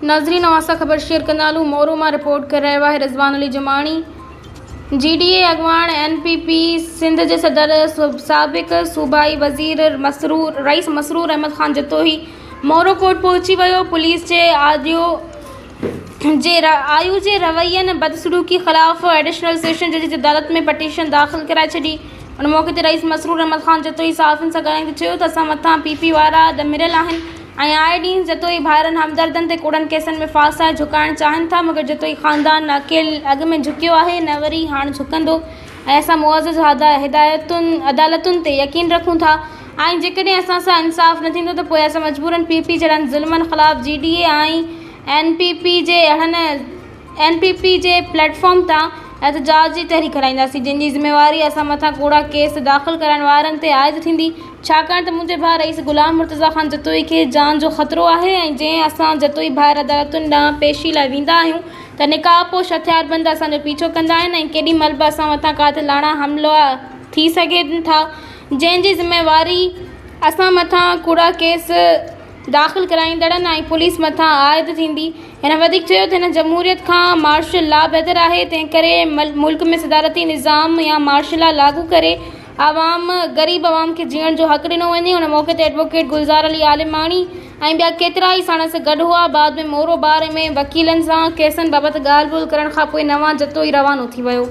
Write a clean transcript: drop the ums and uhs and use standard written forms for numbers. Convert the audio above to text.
ناظرين اوهان سان خبر شيئر ڪندا هلون مورو مان رپورٽ ڪري رهيو آهي Rizwan Ali Jamani G D A اڳواڻ اين پي پي سنڌ جي صدر سابق صوبائي وزير مسرور رئيس مسرور احمد خان جتوئي مورو ڪورٽ پهچي ويو پوليس جي آڏيو جي آيو جي روين بدسلوڪي خلاف ايڊيشنل سيشن جج جي عدالت ۾ پٽيشن داخل ڪرائي ڇڏي ان موقعي تي رئيس مسرور احمد خان جتوئي صحافين سان ڳالهائيندي چيو ته اسان مٿان پي پي وارا ڏمريل آهن ۽ آئي ڏينهن جتوئي ڀائرن همدردن تي ڪوڙن ڪيسن ۾ ڦاسائي جهڪائڻ چاهين ٿا مگر جتوئي خاندان نه اڪيل اڳ ۾ جهڪيو آهي نه وري هاڻ جهڪندو ۽ اسان معزز هدايتن عدالتن تي يقين رکون ٿا ۽ جيڪڏهن اسان سان انصاف نه ٿيندو ته پوء اسان مجبورن پي پي جهڙن ظلمن خلاف G D A ۽ N P P جي اهڙن اين پي پي جي پليٽ فارم تان احتجاجي تحريڪ هلائينداسين جنهن جي ذميواري اسان مٿان ڪوڙا ڪيس داخل ڪرائڻ وارن تي عائد ٿيندي ڇاڪاڻ ته منهنجي ڀاء رئيس غلام مرتضيٰ خان جتوئي کي جان جو خطرو آهي ۽ جئين اسان جتوئي ڀائر عدالتن ڏانهن پيشي لاء ويندا آهيون ته نقاب پوش هٿياربند اسان جو پيڇو ڪندا آهن ۽ ڪيڏي مهل به اسان مٿان قاتلاڻا حملا ٿي سگهن ٿا جنهن جي ذميواري اسان مٿان ڪوڙا ڪيس داخل ڪرائيندڙن ۽ پوليس مٿان عائد ٿيندي. هن وڌيڪ چيو ته هن جمهوريت کان مارشل لا بهتر آهي، تنهن ڪري ملڪ ۾ صدارتي نظام يا مارشل لا لاڳو ڪري عوام غريب عوام کي جيئڻ جو حق ڏنو وڃي. ان موقعي تي ايڊووڪيٽ گلزار علي عالماڻي ۽ ٻيا ڪيترائي ساڻس گڏ هئا. بعد ۾ مورو بار ۾ وڪيلن سان ڪيسن بابت ڳالهه ٻولهه ڪرڻ کانپوء نوان جتوئي روانو ٿي ويو.